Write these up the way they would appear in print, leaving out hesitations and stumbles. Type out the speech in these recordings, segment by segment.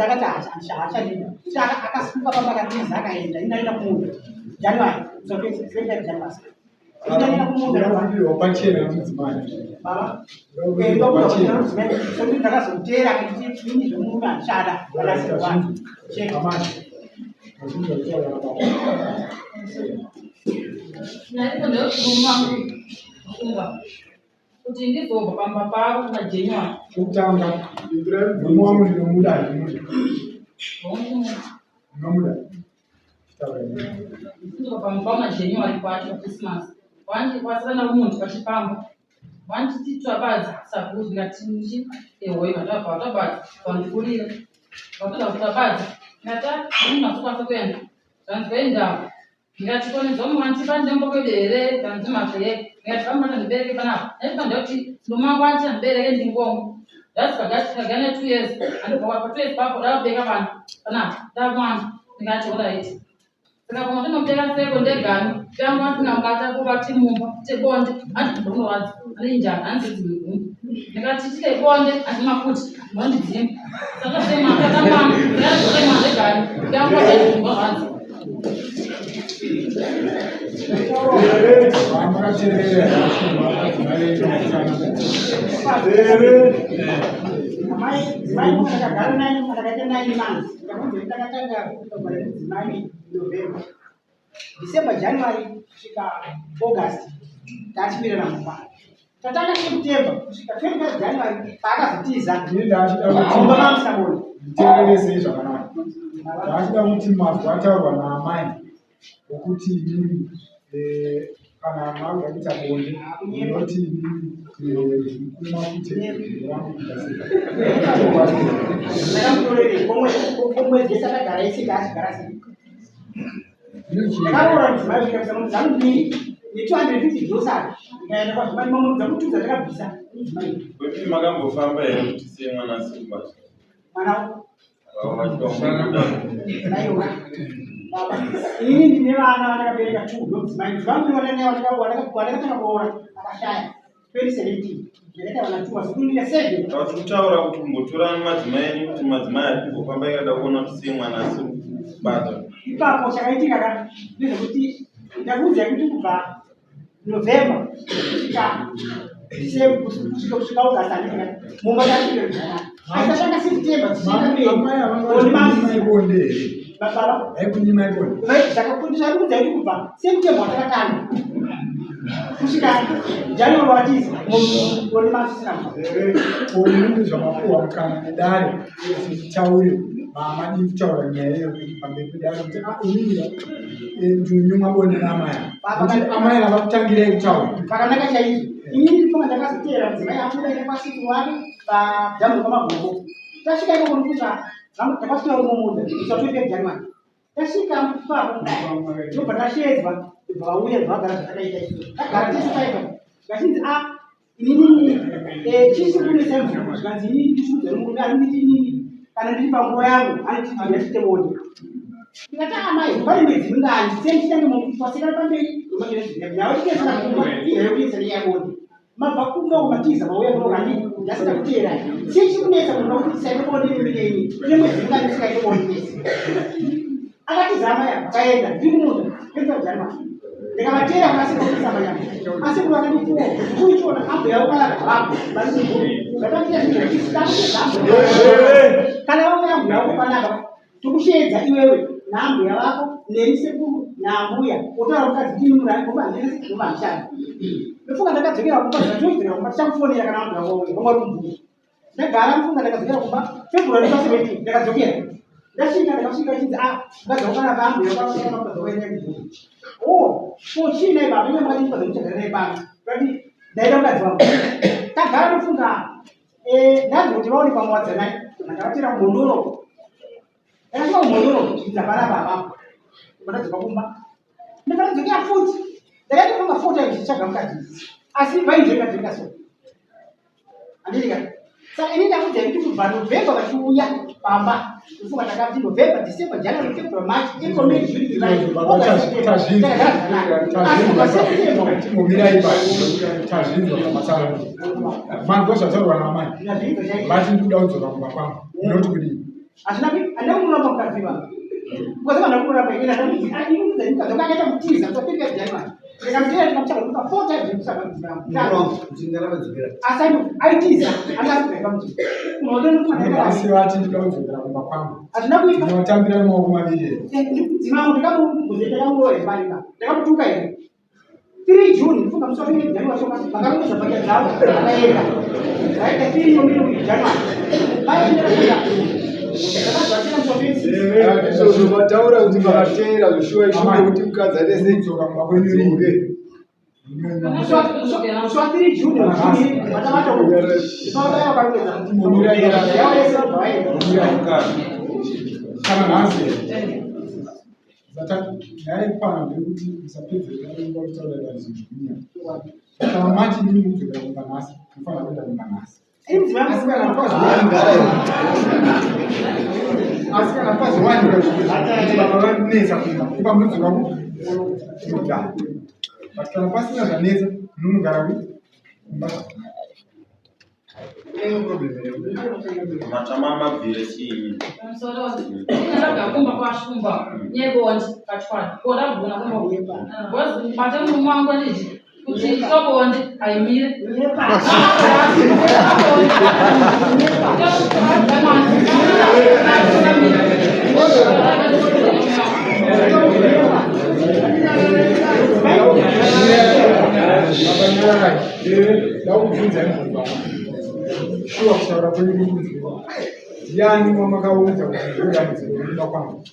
Akati haachadida. Akasimuka pamba akatiza akaenda. Indaenda kumunda. January. 25 January. Indaenda kumunda. Ndinokumbirwa pachena mudzimai. Baba. Sekuti ndakazomutera kuti ini zvemurume handichada. Ndakasirwa. Chete. Amai. Azvinzwa kutaura nababa. Naipo ndeyokuma kufunga kuti ndizobva pamba pavo kuna January. Chokutanga, murume wangu ndinomuda handimude. Ndinomuda. Chitaura ini. Ndizobva pamba pavo na January kwacho Christmas. Wanti kwasara munhu pachipamba. Wanti titwabadza sabhuku ndikati ndichi ehoi vatwabva vatwabadza vandikurira. Vapedza kutwabadza ndikati ah munhu asokwanisa kuenda. Zvanzi kuendawo. Ndikati konedzwa mumanti pandembo kwedu here kanzi mazve ndikati pamwana ndibereke panapa ndaipa ndati ndomangwanti andibereke ndingongo that's pagana 2 years andibva pa 2 years papo ndakabeka vanhu panapa ndamwana ndikati alright saka pamwe ndinobeka seko ndegani yangu andinangata kuvati mumba tebonde andikunowadza ane njara hanzi dzimugumbu ndikati tite bonde andimafuti ndondidzimba saka sematamwana ndakazotema ndegani yangu andikunowadza. Makateerera madzimai edu akatsanangura. Amai, mudzimai ndakagara naye ndakaita 9 months. Ndakakunzi ndakatanga kugara nemudzimai November. December, January kusvika August tachimirana mumba. Tatanga September kusvika 25 January paakazotiza. Ini ndachida kuti Mumba mamusina. Nditeereresei zvakanaka. Ndachida kuti mazwi ataurwa naamai okuti inini kana makuda kuita bonde munoti inini ndikuma kuti rangu kuita sei. Ndakamutorerei komwedzi yese akagara ese taachigara sei. Ndakaroora mudzimai kusvika mombe dzangu mbiri ne250 grocery ndikaenda kwazvimai mombe dzangu two dzandakabvisa mudzimai. Kwepiri makambofamba here kuti siye mwana asiri kubata? Mwana naiwa baba, inini ndine vana vandakabereka two ndomudzimai. Mudzimai wandakatanga kuroora akashaya 2017, ndakaita vana two, vazukuru seven. Tauti kutaura kuti kumbotora madzimai enyu kuti madzimai ari kumbofamba ikada kuona kuti siye mwana asiri kubata. Ipapo chakaitika ka ndezvekuti ndakuudzai kuti kubva November kusvika December, kusvika August handika mumba tachiveredzana, asi tatanga September tichienda mberi. Amai havanga bonde here? Baba. Vaikunyimai bonde? Zvakakuudzai kuti kubva September watakatanga kusvika January watiza oni masisina. Inini zvamapuhwa mukana nedare kuti nditaure, mamadii kutaura nyaya iyo kuti pamberi pedare kuti ah, inini ndinonyumwa bonde naamai ava, kuti amai ava kutangirei kutaura. Zvakanaka chaizvo. Inini ndifunga ndakazoteera mudzimai abuda ine kwasiku wake padhamu pamagombo. Tasvika ikoko ndokuti takasvika umo munda kusva 25 January. Tasvika ipapo ndobva tashedzwa, ndobva vauya, ndobva vagara zvatakaita isusu. Tagara tese paipa ngachinzi a inini chisi kunesa muzukuru. Zvikanzi inini ndisudza murume ari nditi inini kana ndiri panguva yangu anotiti ndatite bonde. Ndikati amai, pane mwedzi mingani senditange pasika pamberi nyaya bonde mabva kumba kumatiza mauya kuno kani ndasina kuteera chii chikunetsa munoda kuti tisaite bonde nemineni ine mwedzi mingani tisingaite bonde tese. Akatiza amai apa akaenda ndiri kumunda 25 January. Ndikavateera kuna sekuru manyama asi kuru akanditiwo kuichiona ambuya ukalaka vapo vari muguru zvakaita zvinhu zvakuti kana vauya ambuya wako panapa tokusheedza iwewe naambuya vako neni sekuru naambuya otaura mukadzi kuti munhu handishandi. Ndofunga ndakadzokera kumba zvatinodzokera kumba tichakufonera kana ambuya wauya vanga uri mubhuku. Ndagara mufunga ndakadzokera kumba February pa 17. Ndakadzokera ndasvika ndakasvika chinzi a mukadzi wakanaka ambuya kwamukadzi wakaenda kubhuku. Oh, ko chii nai baba ine makati mukadzi muchagara naye pano kati ndaida mukadzi wangu. Tagara ndofunga ndanzi kuti vaonekwa muwadzanai ndakavatera kumhondoro. Ndakasvika kumhondoro zvinzi hapana baba. Ndadzoka kumba ndakadzokera futi ndakaitofunga four times ndichitsvaga mukadzi asi vainzvenga so handidika. Saka ini ndakudzai kuti kubva November vachiuya pamba ndofunga ndakati November, December, January, February, March, April, May, June, July, August, September takagara zvakanaka asi kubva September. Timbomirai pa tazvinzwa zvamatsanangura. Manzwa zvataurwa naamai. Ndazvinzwa chaizvo. Vati ndikuda kudzoka kumba kwangu, unoti kudii? Hazvina handina kumuramba mukadzi vangu. Because vanhu vakumuramba ini ndamuudza mukadzi wangu akaita kutiza kutapirika January. Ndikamuteera ndikamutsvaga ndomuka four times ndikutsvaga mudzimai wangu. Asi aitiza angasikuenda mudzimai. Nhasi vati ndinoda kudzokera kumba kwangu. Hazvina kuipa. Ndinotambira nemaoko maviri. Mudzimai wangu ndakamuudza ndakamuroora here pari Ndakamutuka here? 3 June ndifunga musi wa 28 January shoka vakarongedza mbatya dzavo vakaenda vaenda 3 yomiri January vaenda ndakazvatira musi wa 26 Izvozvo mataura kuti makateera zvishuwa ishuwa kuti mukadzi aite sei Kudzoka kumba kwenyu rini? musi wa 3 June vatabata vaya vakarongedza yavo yese vabva vaenda Kana nhasi Nyaya yekupana ndeyekuti musapedzerera nguva kutaura dare zvinhu zvekunyaya. Kana mati ndini kudzokera kumba nhasi, munofanira kuenda kumba nhasi. Asi kana pazowanika asi kana pazowanika kuti baba vanetsa kumba, ipa munodzoka kunogara. But kana pasina zvanetsa, munonogara kumba zvakanaka. Matama mabvire chii? Ndakabva kwashumba nyebonde pachwani koda kugona kumba because bata murume wangu anditi kuti tobonde haimire Ndakubvunza mubvunzo shuwa kutaura kwenyu kuri kunzwiwa. Ndiani wamakaudza kuti ndiro dambudziko remumba kwangu?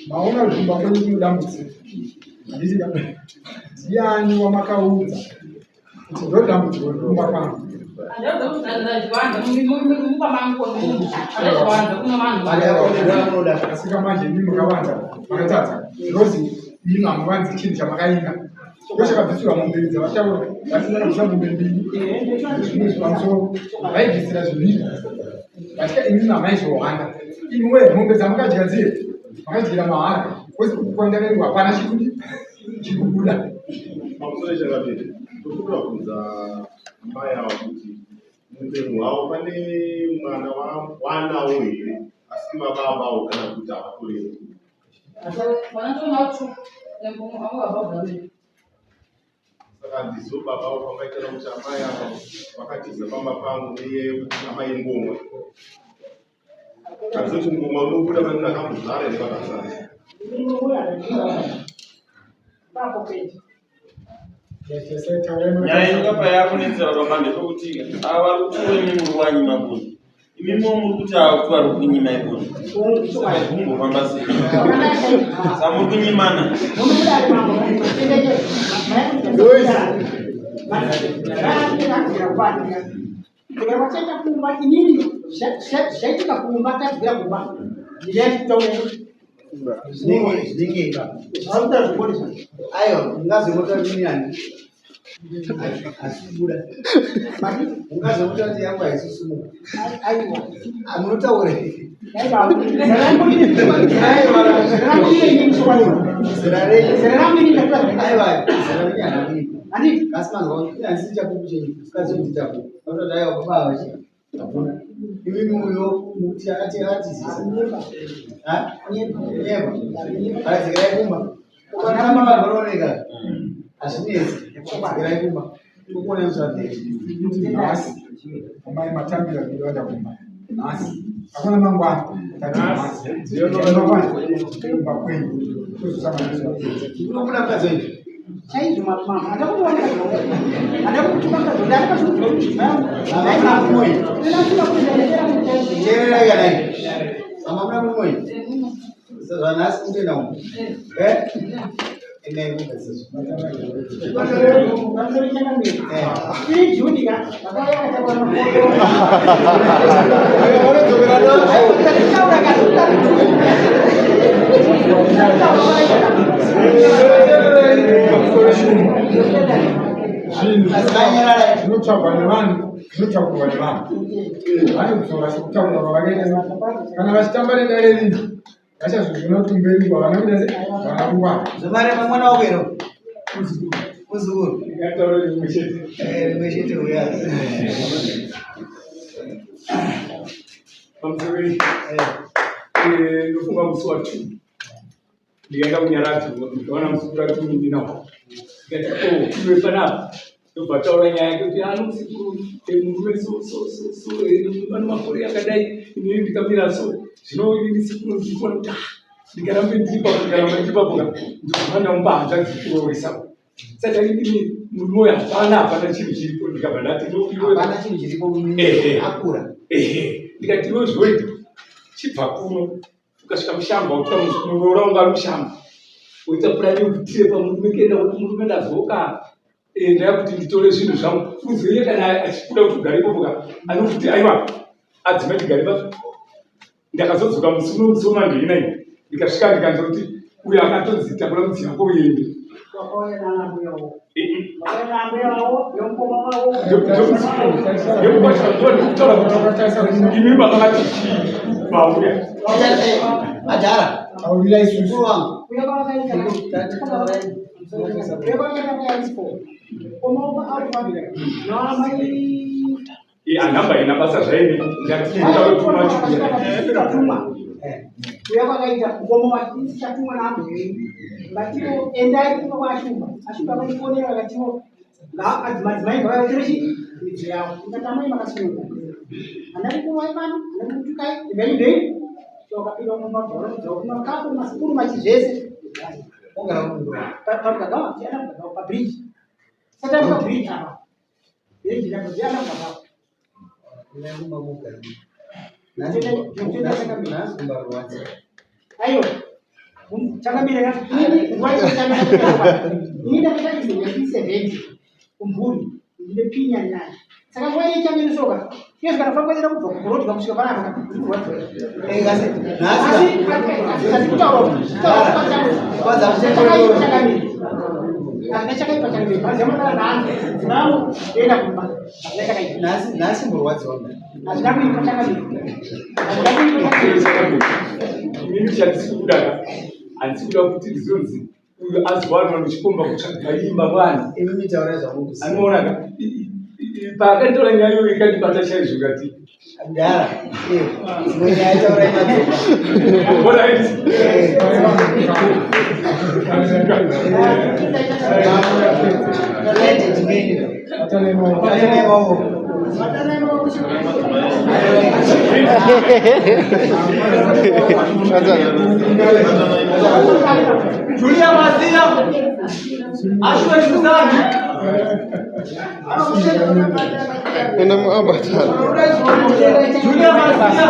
Maona kuti kumba kwenyu kune dambudziko. Handiti ka? Ndiani wamakaudza kuti ndiro dambudziko rekumba kwangu? Asika manje imi mukawanza makatadza because imi hamuvanzi chinhu chamakainga ndochakabvisirwa mombe dzavataura vasina kubvisa mombe mbiri zvimwe zvepamusoro vaibvisira zvinhu vatika imi mamaizohwanda imiwe mombe dzamakadya dziye makadyira mahara kozi kukwandarengu hapana chikudi chikubuda pamusoro chakapita tokuda kubvunza amai avo kuti muupenyu hwavo pane mwana waanawo here asi vababawo kana kuti havatorero Saka handizivi baba avo pangaita nokuti amai ava vakatiza pamba pangu nenyaya yekuti amai ngomwa. Handizivi kuti ngomwa unobuda pane munhu akambozvara here pakazara. Nyaya inokapa yakunetsera baba ndepekuti ava vari kuti imi muri wanyima bhunu. Imi mo muri kuti ava kuti vari kunyima ibhunu. Saka zvikumbofamba sei? Saka muri kunyimana. Ndikachaita kumba inini zvaitika kumba tadzokera kumba ndinyaitaura Zvinenge ipa. Zvakuita zvibone zvacho. Aiwa, ungazomota kuti nani? Asi kubuda. Ungazomota kuti yangu haisisumuka. Aiwa. Munotaura. Zera renyu ini ndakura zvakaita. Aiwa, zera renyu harina kuipa. Handiti? Asi manzwa kuti handisi chapupu chenyu, mukadzi uyu ndichapupu. Vanototi aiwa baba ava chii? Hakuna. Imimi uyo mukuti ati atizisa. Ha? Nyepa. Adzikirai kumba. Ukanama vanhu vanooneka. Hazvinetsi. Dzikirai kumba. Ukuona zvavheti. Kuti nhasi amai matambira kuenda kumba nhasi hakuna mangwana tati nhasi kumba kwenyu tozosangana Unobuda mukadzi wenyu. Chaizvo mama handakuona handakutuma mukadzi Teererai kana ini. Mama muna mumoyo. Zvanhasi kutoenda umu. Eh? Endai mugadzirisa. Zvinhu zvinotsvagwa nevanhu zvinotaurwa nevanhu vanodzora sekutaura kwavakaita kana vachitamba nedare rino vachazozviona kuti mberi uko havana kuita se havana kungwara Zvamarema mwana wako here? Muzukuru. Ndingataura rimwe chete. Eh, rimwe chete uya. Pamusoro ndofunga musi wa 2 ndikaenda kunyaradzo ndikaona muzukuru ari kunin'ina wangu ndikati o oh, iwe panapa ndobva taura nyaya yake kuti ano musikuru eh, murume so so so so eh, ano makore akadai inini ndikamira so zvino inini sikuru ndikuona kuti ah ndikarambe ndiri papo ndikaramba ndiri papo ka ndikubva ndamupa hanzvadzi kurooresa saka inini murume uyu hapana hapana chinhu chiripo ndikabva ndati hapana chinhu chiripo akura ehe ndikati iwe zvoita chibva kuno ukasvika mushamba woita muroora unga ari mushamba woita purani yekutire pamurume kuenda kuti murume ndadzoka eh, ndaya kuti nditore zvinhu zvangu uziye kana achikuda kuti ugare ipopo ka anokuti aiwa adzima tigare pa ndakazodzoka musi uno musi wemandei nai ndikasvika ndikanzwa kuti uyo akatonzi takura mudzi yako uende imi baba vati chii vauya madhara mukuru wangu Anhamba ina basa zvaini ndatiatumwa uya kwakaita mukoma wachatumwa naambuya vatiwo endai kumba kwaashumba ashumba vachifonera vakatiwo madzimai ngavavatore chi midziyo yavo ndikati amai makasununguka handari kuvai pano handari kutukai endai ndei wakapinda mumba makapo masikuru machizvese pamugagawa pabridge satani pabridge apa Aiwa, chakamira ini ndakaita 1970 kumvuri ndine pinya nayo saka nguva iyi chaminusoka iyo zvikanofamba kubva kuroad kusvika panapa asi kutaura nhasi murwadziwa inini chandisi kuda handisi kuda kuti ndizonzi uyu azowanwa nechikomba kutsvaga imba mwana imi mitaura zvamukuziva anoona ka paakanditora nyaya iyoyo ikandibata chaizvo ikati mdara dzimwe nyaya taurai madzoka alright Lady timeni Batanai maoko. Julia Masia, Ashwe Suzani. Julia Masia.